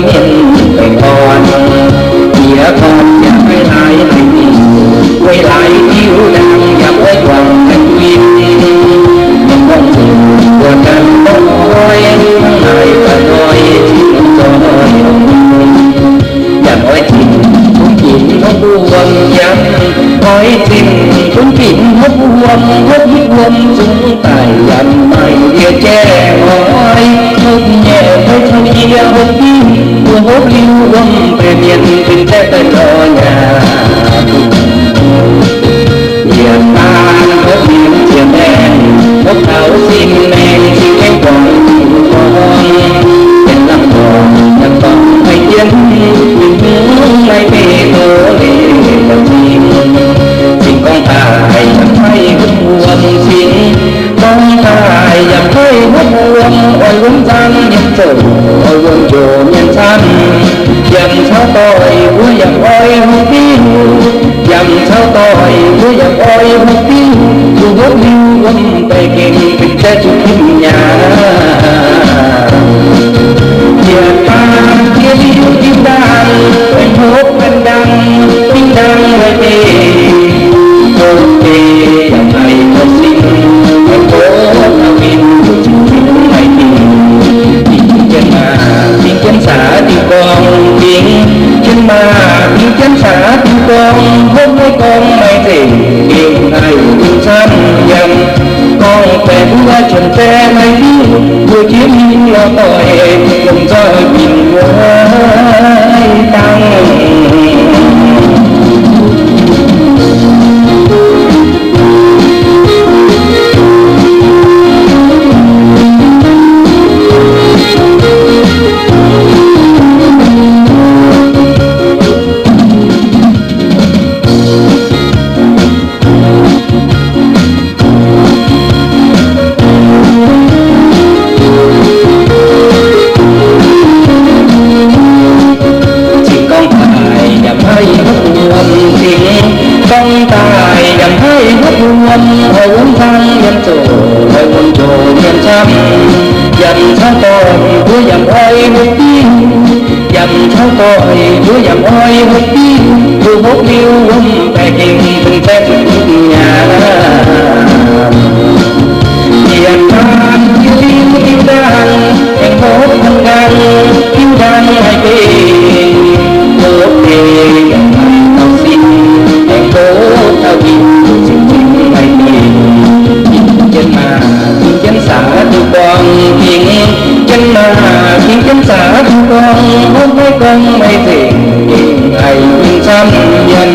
mienh baengh orn, yie gorngv yaac maiv laaix haic, weic laaix diuh ndaangc yaac oix guangc haic win. Mienh gorngv zuqc mbuo ganh gorngv oix, hnangv naaic daaih hnoi cingx zoih, yaac oix cingx bun ginx hopv wuom yaac, oix cingx bun ginx hopv wuom, hopv wuom zungv daaih yaac maaih ndie-jaaix oix, hopv nyei fai caux yie hopv diuh, mbuo hopv liuz wuom baeqc mienh benx zaeqv daaih nor nyaah. Yietc baan hopv mienh ziepc maengh, hopv taux sin maengh, sin maengh guangc zuqc gorngv, benx lamh gorngv yaac gorngv maiv jienv, mingh hungx maiv beiv doz leiz yaac cingx, cingx gorngv daaih yaac maiv hopv wuom cingx, gorngv daaih yaac maiv hopv wuom, oix wuom zaangv mienh zoqc, oix wuom njoux mienh camv. Yaac caux doic mbuo yaac oix hopv diuh, yaac caux doic mbuo yaac oix hopv diuh, mbuo hopv liuz wuom baeqc gengh benx zaeqv zuqc kim nyaah. Yietc baan jiex liuz diuh ndaangc, aengx hopv ganh ndaangc, fingx ndaangc maiv beiv, hopv beiv yaac maiv hopv sin, aengx hopv taux winh zuqc cingx maiv dingc. Fingx jienv maaz, fingx jienv caax diuh gorngv, fingx jienv maaz, fingx jienv caax diuh gorngv, hopv maiv gorngv maiv zeiz gengh haih winh camv yiem. Gorngv baeqc mbuo qiemx zaeqv naaiv diuh, mbuo jiex mingh lorz doic, longc zoih winh wuov dangh. Cingx gorngv daaih yaac maiv hopv wuom cingx, gorngv daaih yaac maiv hopv wuom, oix wuom zaangv mienh zoqc, oix wuom njoux mienh camv. Yaac caux doic mbuo yaac oix hopv diuh, yaac caux doic mbuo yaac oix hopv diuh, mbuo hopv liuz wuom baeqc gengh benx zaeqv zuqc kim nyaah. Yietc baan jiex liuz diuh ndaangc, aengx hopv ganh ndaangc, diuh ndaangc maiv beiv, hopv beiv yaac maiv taux sin, aengx hopv taux winh zuqc cingx maiv beiv. Fingx jienv maaz, fingx jienv caax diuh gorngv, fingx jienv maaz, fingx jienv caax diuh gorngv, hopv maiv gorngv maiv zeiz gengh haih winh camv yiem.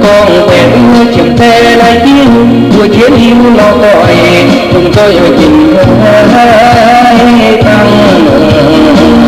Gorngv baeqc mbuo qiemx zaeqv naaiv diuh, mbuo jiex liuz lorz doic, longc zoih winh wuov dangh.